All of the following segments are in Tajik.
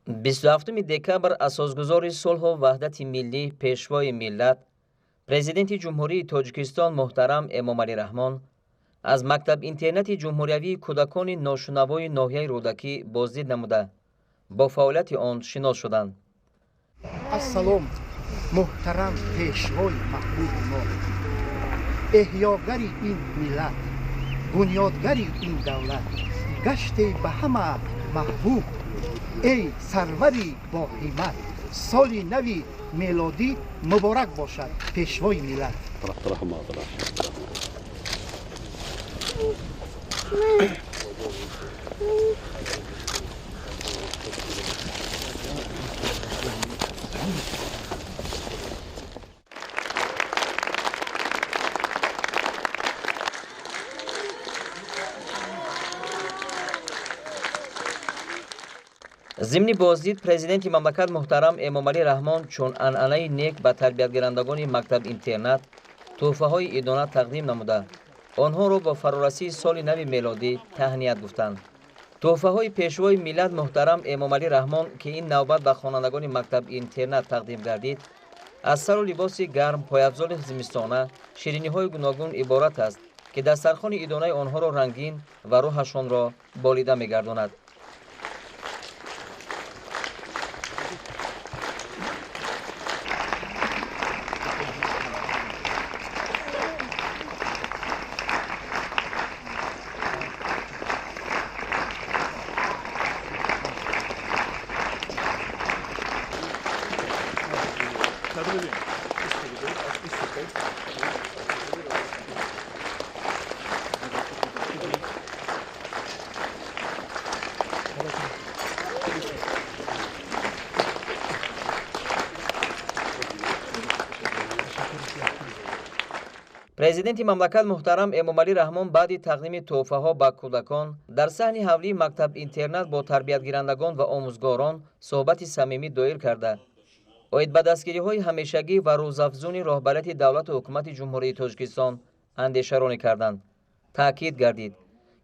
27 декабр асосгузори сулҳу ваҳдати миллӣ, Пешвои миллат, Президенти Ҷумҳурии Тоҷикистон муҳтарам Эмомалӣ Раҳмон аз мактаб-интернати ҷумҳуриявии кӯдакони ношунавои ноҳияи Рӯдакӣ боздид намуда, бо фаъолияти он шинос шуданд. Ассалом, муҳтарам Пешвои маҳбуби мо, эҳёгари ин миллат, бунёдгари ин давлат, гаште ба ҳама маҳбуб, эй сарвари боҳимат, соли нави мелодӣ муборак бошад, Пешвои миллат. Зимни боздид президенти мамлакат муҳтарам Эмомалӣ Раҳмон чун анъанаи нек ба тарбиятгирандагони мактаб-интернат тӯҳфаҳои идона тақдим намуда, онҳоро бо фарорасии соли нави мелодӣ таҳният гуфтанд. Тӯҳфаҳои Пешвои миллат муҳтарам Эмомалӣ Раҳмон, ки ин навбат ба хонандагони мактаб-интернат тақдим гардид, аз сару либоси гарм, пойафзоли зимистона, шириниҳои гуногун иборат аст, ки дастархони идонаи онҳоро рангин ва рӯҳашонро болида мегардонад. Президенти мамлакат муҳтарам Эмомалӣ Раҳмон баъди тақдими тӯҳфаҳо ба кӯдакон дар саҳни ҳавлии мактаб-интернат бо тарбиятгирандагон ва омӯзгорон суҳбати самимӣ доир карда, оид ба дастгириҳои ҳамешагӣ ва рӯзафзуни роҳбарияти давлату ҳукумати Ҷумҳурии Тоҷикистон андешаронӣ карданд. Таъкид гардид,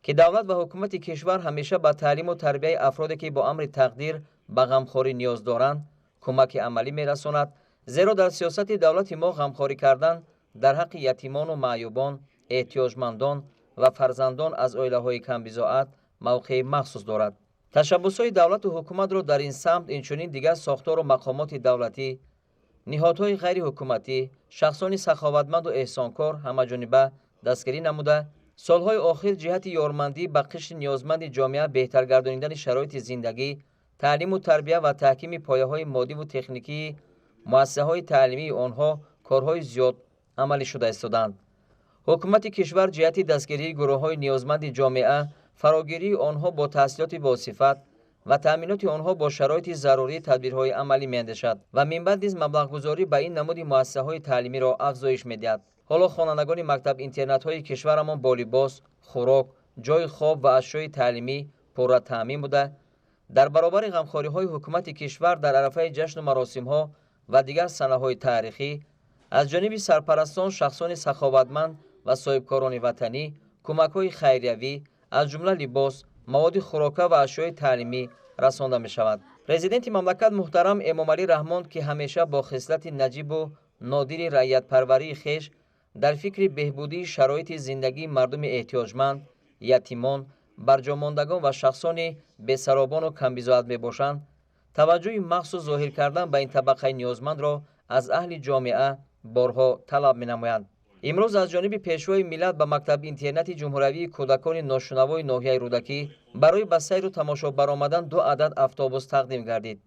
ки давлат ва ҳукумати кишвар ҳамеша ба таълиму тарбияи афроде, ки бо амри тақдир ба ғамхорӣ ниёз доранд, кӯмаки амалӣ мерасонад, зеро дар сиёсати давлати мо ғамхорӣ кардан дар ҳаққи ятимону маъюбон, эҳтиёҷмандон ва фарзандон аз оилаҳои камбизоат мавқеи махсус дорад. Ташаббусҳои давлату ҳукуматро дар ин самт инчунин дигар сохтору мақомоти давлатӣ, ниҳодҳои ғайриҳукуматӣ, шахсони саховатманду эҳсонкор ҳамаҷониба дастгирӣ намуда, солҳои охир ҷиҳати ёрмандӣ ба қишри ниёзманди ҷомеа, беҳтар гардонидани шароити зиндагӣ, таълиму тарбия ва таҳкими пояҳои моддиву техникии муассисаҳои таълимии онҳо корҳои зиёд амалӣ шуда истодаанд. Ҳукумати кишвар ҷиҳати дастгирии гурӯҳҳои ниёзманди ҷомеа, фарогирии онҳо бо таҳсилоти босифат ва таъминоти онҳо бо шароити зарурӣ тадбирҳои амалӣ меандешад ва минбаъд низ маблағгузорӣ ба ин намуди муассисаҳои таълимиро афзоиш медиҳад. Ҳоло хонандагони мактаб-интернатҳои кишварамон бо либос, хӯрок, ҷойи хоб ва ашёи таълимӣ пурра таъмин буда, дар баробари ғамхориҳои ҳукумати кишвар дар арафаи ҷашну маросимҳо ва дигар санаҳои таърихӣ аз ҷониби сарпарастон, шахсони саховатманд ва соҳибкорони ватанӣ кӯмакҳои хайриявӣ аз ҷумла либос, маводи хӯрока ва ашёи таълимӣ расонда мешавад. Президенти мамлакат муҳтарам Эмомалӣ Раҳмон, ки ҳамеша бо хислати наҷибу нодири раиятпарварии хеш дар фикри беҳбудии шароити зиндагии мардуми эҳтиёҷманд, ятимон, барҷомондагон ва шахсони бесаробону камбизоат мебошанд, таваҷҷӯҳи махсус зоҳир кардан ба ин табақаи ниёзмандро аз аҳли ҷомеа борҳо талаб менамоянд. Имрӯз аз ҷониби Пешвои миллат ба мактаб-интернати ҷумҳуриявии кӯдакони ношунавои ноҳияи Рӯдакӣ барои ба сайру тамошо баромадан 2 адад автобус тақдим гардид.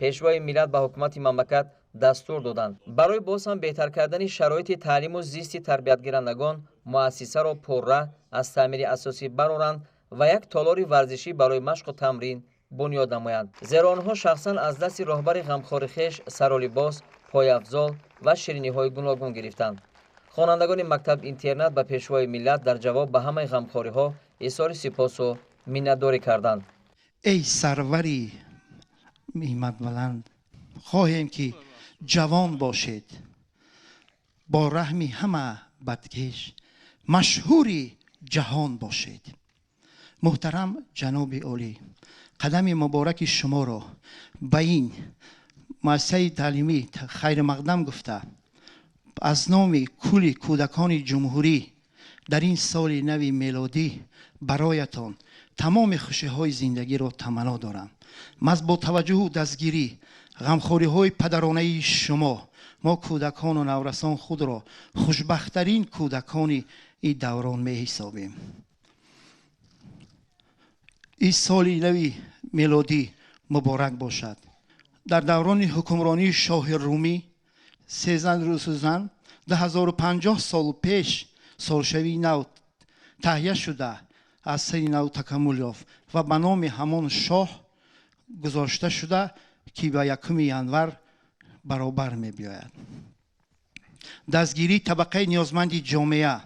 Пешвои миллат ба ҳукумати мамлакат дастур доданд барои боз ҳам беҳтар кардани шароити таълиму зисти тарбиятгирандагон муассисаро пурра аз таъмири асосӣ бароранд ва як толори варзишӣ барои машқу тамрин бунёд намоянд, зеро онҳо шахсан аз дасти роҳбари ғамхори хеш сару либос, пойафзол ва шириниҳои гуногун гирифтанд. Хонандагони мактаб-интернат ба Пешвои миллат дар ҷавоб ба ҳамаи ғамхориҳо изҳори сипосу миннатдорӣ карданд. Эй сарвари ҳимматбаланд, хоҳем ки ҷавон бошед, бо раҳми ҳама бадкеш машҳури ҷаҳон бошед. Муҳтарам ҷаноби олӣ, Қадами мубораки шуморо ба ин муассисаи таълимӣ хайрмақдам гуфта, аз номи кулли кӯдакони ҷумҳурӣ дар ин соли нави мелодӣ бароятон тамоми хушиҳои зиндагиро таманно дорам. Маз бо таваҷҷӯҳу дастгирӣ, ғамхориҳои падаронаи шумо мо кӯдакону наврасон худро хушбахттарин кӯдакони ин даврон меҳисобем. Ин соли нави мелодӣ муборак бошад. Дар даврони ҳукмронии шоҳи румӣ Сезан Русузан 2050 сол пеш солшавии нав таҳия шуда, аз сари нав такаммул ёфт ва ба номи ҳамон шоҳ гузошта шуда, ки ба 1 январ баробар мебиёяд. Дастгирии табақаи ниёзманди ҷомеа,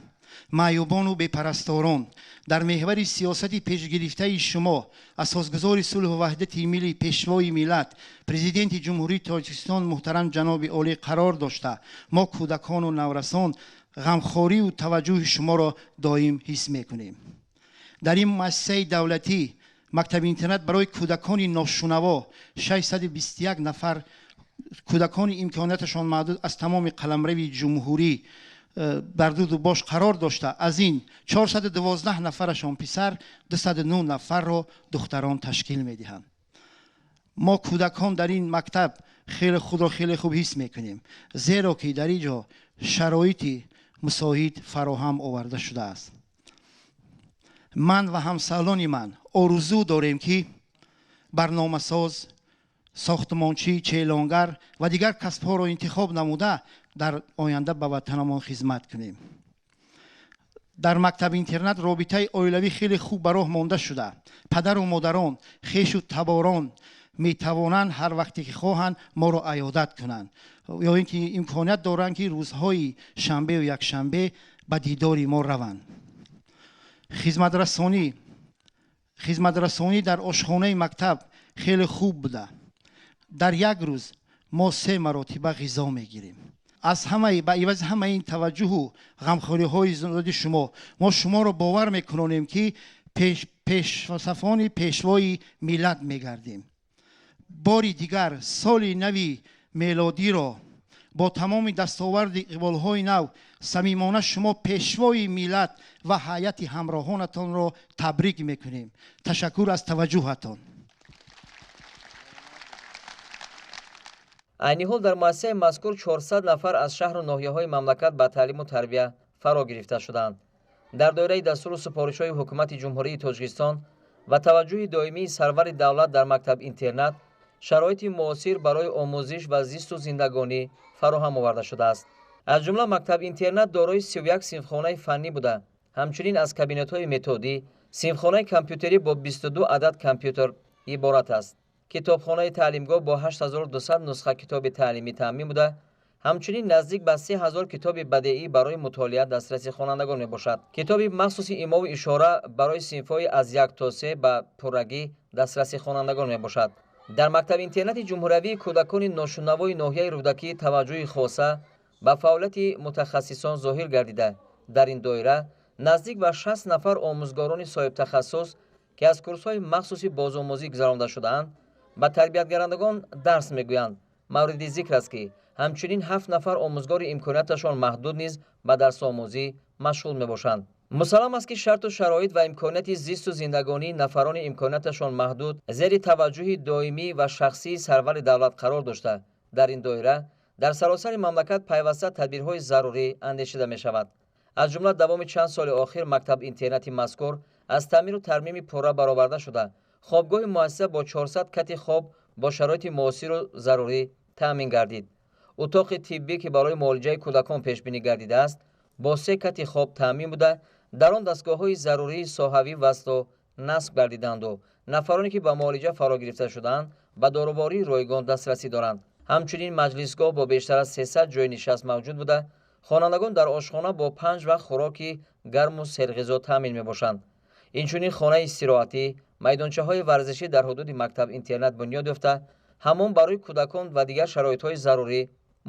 маъюбону бепарасторон дар меҳвари сиёсати пешгирифтаи шумо, асосгузори сулҳу ваҳдати миллӣ, пешвои миллат, президенти Ҷумҳурии Тоҷикистон муҳтарам ҷаноби олӣ қарор дошта, мо кӯдакону наврасон ғамхориву таваҷҷӯҳи шуморо доим ҳис мекунем. Дар ин муассисаи давлатӣ мактаби интернат барои кӯдакони ношунаво 621 нафар кӯдакони имконияташон маҳдуд аз тамоми қаламрави ҷумҳурӣ дар дуду бош қарор дошта, аз ин 412 нафарашон писар, 209 нафарро духтарон ташкил медиҳанд. Мо кӯдакон дар ин мактаб хеле худро хеле хуб ҳис мекунем, зеро ки дар ин ҷо шароити мусоид фароҳам оварда шудааст. Ман ва ҳамсалони ман орзу дорем, ки барномасоз, сохтмончӣ, челонгар ва дигар касбҳоро интихоб намуда дар оянда ба ватанамон хизмат кунем. Дар мактаби интернат робитаи оилавӣ хеле хуб ба роҳ монда шуда. Падару модарон, хешу таборон метавонанд ҳар вақте ки хоҳанд моро аёдат кунанд ё ин ки имконият доранд, ки рӯзҳои шанбеу якшанбе ба дидори мо раванд. Хизматрасонӣ дар ошхонаи мактаб хеле хуб буда. Дар як рӯз мо 3 маротиба ғизо мегирем. Аз ҳамаи ба ивази ҳамаи ин таваҷҷӯҳу ғамхориҳои зиёди шумо мо шуморо бовар мекунонем, ки пешсафони пешвои миллат мегардем. Бори дигар соли нави мелодиро бо тамоми дастоварди иқболҳои нав самимона шумо пешвои миллат ва ҳайати ҳамроҳонатонро табрик мекунем. Ташаккур аз таваҷҷӯҳатон. Айни ҳол дар муассисаи мазкур 400 нафар аз шаҳру ноҳияҳои мамлакат ба таълиму тарбия фаро гирифта шуданд. Дар доираи дастуру супоришҳои ҳукумати Ҷумҳурии Тоҷикистон ва таваҷҷӯҳи доимии сарвари давлат дар мактаб-интернат шароити муосир барои омӯзиш ва зисту зиндагонӣ фароҳам оварда шудааст. Аз ҷумла мактаб-интернат дорои 31 синфхонаи фаннӣ буда, ҳамчунин аз кабинетҳои методӣ, синфхонаи компютерӣ бо 22 адад компютер иборат аст. Китобхонаи таълимгоҳ бо 8200 нусха китоби таълимӣ таъмин буда, ҳамчунин наздик ба 3000 китоби бадеӣ барои мутолиа дастраси хонандагон мебошад. Китоби махсуси имову ишора барои синфҳои аз 1 то 3 ба пуррагӣ дастраси хонандагон мебошад. Дар мактаби-интернати ҷумҳуриявии кӯдакони ношунавои ноҳияи Рӯдакӣ таваҷҷӯҳи хоса ба фаъолияти мутахассисон зоҳир гардида, дар ин доира наздик ба 60 нафар омӯзгорони соҳибтахассус, ки аз курсҳои махсуси бозомӯзӣ гузаронда шудаанд, ба тарбиятгарандагон дарс мегӯянд. Мавриди зикр аст, ки ҳамчунин 7 нафар омӯзгори имконияташон маҳдуд низ ба дарсомӯзӣ машғул мебошанд. Мусаллам аст, ки шарту шароит ва имконияти зисту зиндагонии нафарони имконияташон маҳдуд зери таваҷҷӯҳи доимӣ ва шахсии сарвари давлат қарор дошта, дар ин доира дар саросари мамлакат пайваста тадбирҳои зарурӣ андешида мешавад. Аз ҷумла давоми чанд соли охир мактаб-интернати мазкур аз таъмиру тармими пурра бароварда шуда, хобгоҳи муассиса бо 400 кати хоб бо шароити муосиру зарурӣ таъмин гардид. Утоқи тиббӣ, ки барои муолиҷаи кӯдакон пешбинӣ гардидааст, бо 3 кати хоб таъмин буда, дар он дастгоҳҳои зарурии соҳавӣ васту насб гардиданду нафароне, ки ба муолиҷа фаро гирифта шудаанд, ба дорувории ройгон дастрасӣ доранд. Ҳамчунин маҷлисгоҳ бо бештар аз 300 ҷойи нишаст мавҷуд буда, хонандагон дар ошхона бо 5 вақт хӯроки гарму серғизо таъмин мебошанд. Инчунин хонаи истироҳатӣ, майдончаҳои варзишӣ дар ҳудуди мактаб-интернат бунёд ёфта, ҳамон барои кӯдакон ва дигар шароитҳои зарурӣ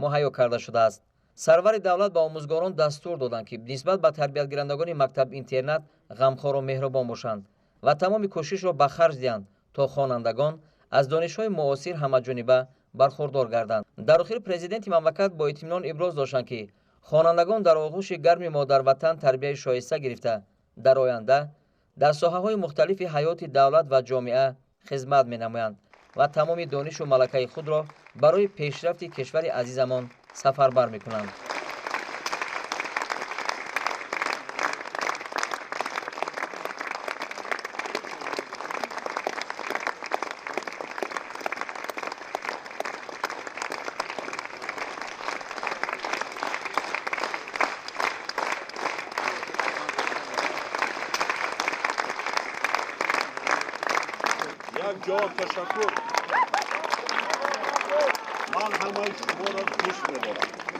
муҳайё карда шудааст. Сарвари давлат ба омӯзгорон дастур доданд, ки нисбат ба тарбиятгирандагони мактаб-интернат ғамхору меҳрубон бошанд ва тамоми кӯшишро ба харҷ диҳанд, То хонандагон аз донишҳои муосир ҳамаҷониба бархурдор гарданд. Дар охир президенти мамлакат бо итминон иброз доштанд, ки хонандагон дар оғӯши гарми модарватан тарбияи шоиста гирифта, дар оянда дар соҳаҳои мухталифи ҳаёти давлат ва ҷомеа хизмат менамоянд ва тамоми донишу малакаи худро барои пешрафти кишвари азизамон сафарбар мекунанд. Як ҷавоб ташаккур. Ман ҳамаи шуморо дӯст медорам.